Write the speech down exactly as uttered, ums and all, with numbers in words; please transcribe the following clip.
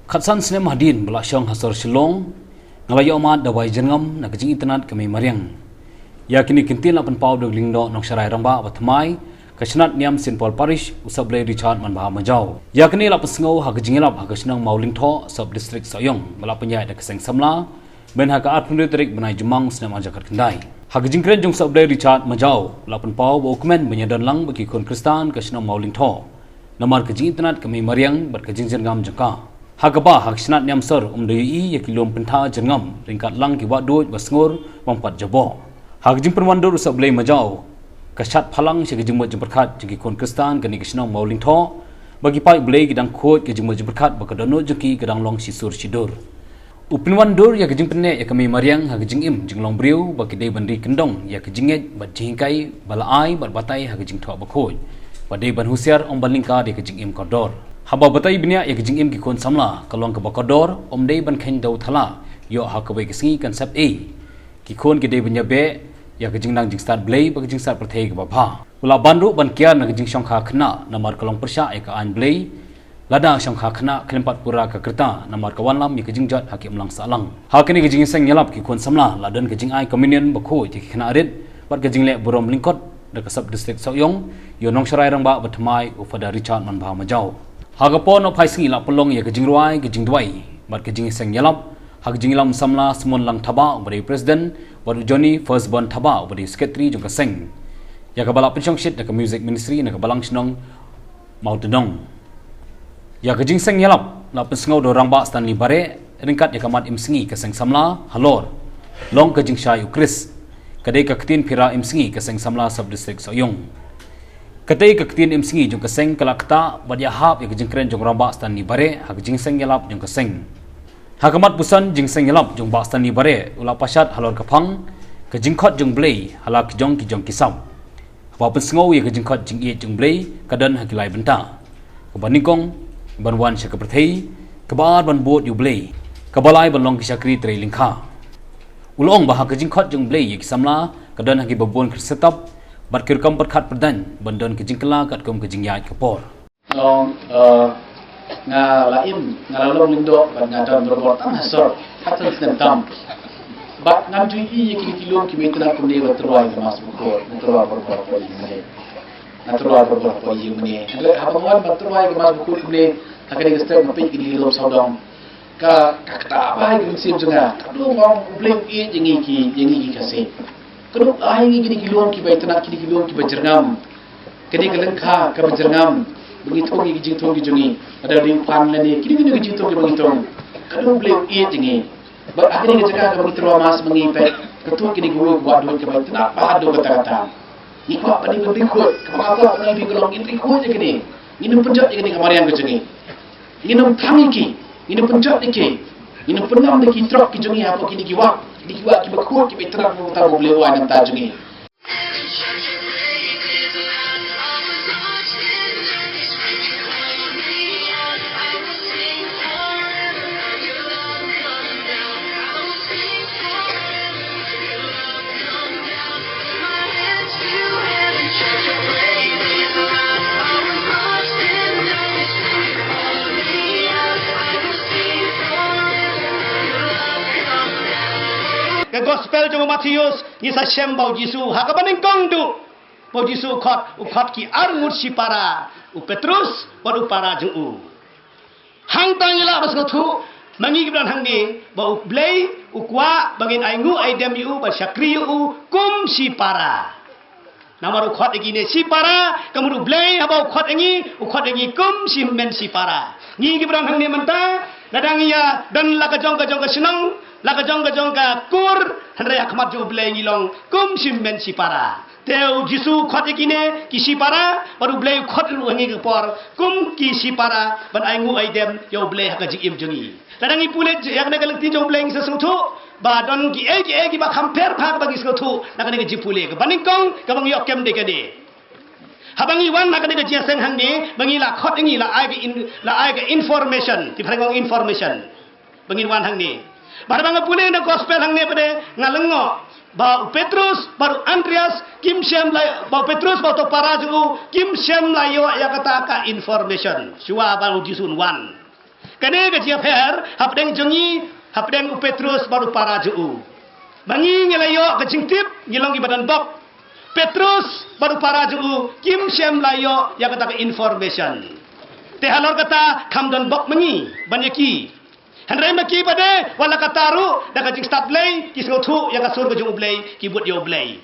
Khatsan snem hadien ba la shong ha sor Shillong, nga la ïoh mad da wei jyrngam na ka jingitynnad ka mei mariang. Ïa kine ki kyntien la pynpaw da u Lyngdoh Nongsharai Rangbah Bathymmai, ka shnat niam Saint Paul Parish, u Sopblei Richard Manbha Majaw. Ïa kine la pynsngew ha ka jingïalap ha ka shnong Mawlyngthoh, Sub District Sohiong, ba la pynïaid da ka Seng Samla, mynha ka arphew hynriew tarik bnai Jymmang u snem ar hajar khatkhyndai. Ha ka jingkren jong u Sopblei Richard Majaw, la pynpaw ba u kmen ban ïadon lang bad ki khun Khristan ka shnong Mawlyngthoh namar ka jingitynnad ka mei mariang bad ka jingjyrngam jong ka. Ha kaba ha ka shnat niam sor ym da ïohi ïa ki lum pyntha jyrngam, ryngkat lang ki wahduid wasngur bym pat jaboh. Ha ka jingpynwandur u Sopblei Majaw, ka shad phalang sha ka jingmut jingpyrkhat jong ki khun Khristan kane ka shnong Mawlyngthoh, ba ki paid Blei ki dang khuid ka jingmut jingpyrkhat ba ka dohnud jong ki ka dang long shisur shidur. U pynwandur ïa ka jingpynneh ïa ka mei mariang ha ka jingim jinglong briew ba ki dei ban ri kyndong ïa ka jingngeit bad jinghikai ba la ai bad batai ha ka jingthoh bakhuid. Ba dei ban husiar ym ban lyngkar ïa ka jingim kordor. Haba batai bniah ïa ka jingim ki khun samla, ka long kaba kordor, ym dei ban kheiñ dew thala ïoh ha kawei ka sngi kan sep ei. Ki khun ki dei ban ïabeh ïa ka jingnang jingstad Blei bad ka jingstad pyrthei kaba bha. U la ban ruh ban kiar na ka jingshongkha khynnah namar ka long pyrshah ïa ka aiñ Blei. Lada shongkha khynnah khlem pat pura ka rta namar ka wanlam ïa ka jingjot ha ki imlang sahlang. Ha kane ka jingïaseng ïalap ki khun samla la don ka jingai communion bakhuid ïa ki khynnah rit bad ka jingleh burom lyngkot da ka Sub District Sohiong, ïa u Nongsharai Rangbah Bathymmai u Father Richard Manbha Majaw. Ha ka por nohphai sngi la pynlong ïa ka jingrwai, ka jingduwai bad ka jingïaseng ïalap ha ka jingïalam samla Smonlang Thabah uba dei u President bad u Johnny Firstborn Thabah uba dei u Secretary jong ka seng. Ïa kaba la pynshongshit da ka Music Ministry na ka Balang Shnong Mawtynong. Ïa ka jingseng ïalap la pynsngew da u Rangbah Stanley Bareh, ryngkat ïa ka mat im sngi ka seng samla halor Long ka jingshai u Khrist. Ka dei ka ktien phira im sngi ka seng samla Sub District Sohiong. Katei ka ktien im sngi jong ka seng ka la ktah bad ïahap ïa ka jingkren jong u Rangbah Stanley Bareh ha ka jingseng ïalap jong ka seng. Ha ka mat puson jingseng ïalap jong u Bah Stanley Bareh u la pashad halor ka phang ka jingkhot jong u Blei ha la ki jong ki jong ki sap. Haba pynsngew ïa ka jingkhot jingïeit jong u Blei ka don ha ki lai bynta. Kaba nyngkong, ban wan sha ka pyrthei, kaba ar ban bud ïa u Blei, kaba lai ban long ki shakri trei lyngkha. U la ong ba ha ka jingkhot jong u Blei ïa ki samla ka don ha kiba bun ki riewstad bad ki rukom pyrkhat pyrdaiñ ban don ka jingkylla katkum ka jingïaid ka por. Long, eh, nga la im, nga la long lyngdoh bad nga don barabor tang ha sor, ha tang snem tam. Bad ngam ju ïohi ïa kine ki lum kiba itynnad kumne ban tyrwa ïa ka Mass Bakhuid, nga tyrwa barabor hapoh ïing mane. Nga tyrwa barabor hapoh ïing mane. Hynrei haba nga wan ban tyrwa ïa ka Mass Bakhuid kumne, ha kane ka step nga peit kine ki lum sawdong. Ka, ka ktah bha ïa ka mynsiem jong nga. Ka dei ba U Blei u ïeit ïa ngi ki, ïa ngi ki Khasi. Ka dei ba ïa ngi kine ki lum kiba itynnad, kine ki lum kiba jyrngam. Kane ka lyngkha kaba jyrngam ba ngi thung ïa ki jingthung ki jong ngi. Lada dei u pan lane kine kine ki jingthung kiba ngi thung. Ka dei U Blei u ïeit ïa ngi. Bad ha kane ka jaka kaba ngi tyrwa Mass ma ngi peit, ka thung kine kiwei ki wahduid kiba itynnad bha haduh katta katta. Ngi kwah ba ngi ban ri khuid, kaba nga kwah ba ngi ban ri khuid ïa kine. Ngin ym pynjot ïa kane ka mariang ka jong ngi. Ngin ym thang ïa ki, ngin ym pynjot ïa ki. Ngin ym pynngam ïa ki trok ki jong ngi hapoh kine ki wah, kine ki wah kiba khuid kiba itynnad ba U Blei u ai na ka bynta jong ngi. Ka gospel jong u Mathaios ngi sa shem ba u Jisu ha kaba nyngkong duh ba u Jisu u khot, u khot ki arngut shipara, u Petrus bad u para jong u. Hangta ngi lah ban sngewthuh ma ngi kiba don hangne ba U Blei u kwah ba ngin ainguh aidem ïa u, ban shakri ïa u kum shipara. Namar u khot ïa kine shipara, ka mut U Blei haba u khot ïa ngi, u khot ïa ngi kum shi hynmen shipara. Ngi kiba don hangne mynta, lada ngi ïa don la ka jong ka jong ka shnong, la ka jong ka jong ka kur, hynrei ha khmat jong U Blei ngi long kum shi hynmen shipara. Te u Jisu u khot ïa kine ki shipara, bad U Blei u khot ruh ha ngi ka por kum ki shipara ban ainguh aidem ïa U Blei ha ka jingim jong ngi. Lada ngi pule ïa kane ka lynti jong U Blei ngi sa sngewthuh ba don kiei kiei kiba kham pher bha kaba ngi sngewthuh na kane ka jingpule. Kaba nyngkong kaba ngi ïoh kem dei kane. Haba ngi wan ha kane ka jingïaseng hangne, ba ngi la khot ïa ngi, la ai ka in-, la ai ka information, ki phareng ong information. Ba ngin wan hangne. Bad haba nga pule na gospel hangne pat de nga lyngngoh ba u Petrus bad u Andreas kim shym la, ba u Petrus bad uto u para jong u kim shym la ïoh ïa kata ka information shuwa ba u Jisu un wan. Kane ka jingïapher hapdeng jong ngi, hapdeng u Petrus bad u para jong u. Ba ngi ngi la ïoh ka jingtip, ngi long kiba don bok. Petrus bad u para jong u kim shym la ïoh ïa kata ka information. Te halor kata kham don bok ma ngi ban ïa ki. Hynrei ma ki pat de, wat la katta ruh, da ka jingstad Blei ki sngewthuh ïa ka sur ka jong u Blei, ki bud ïa u Blei.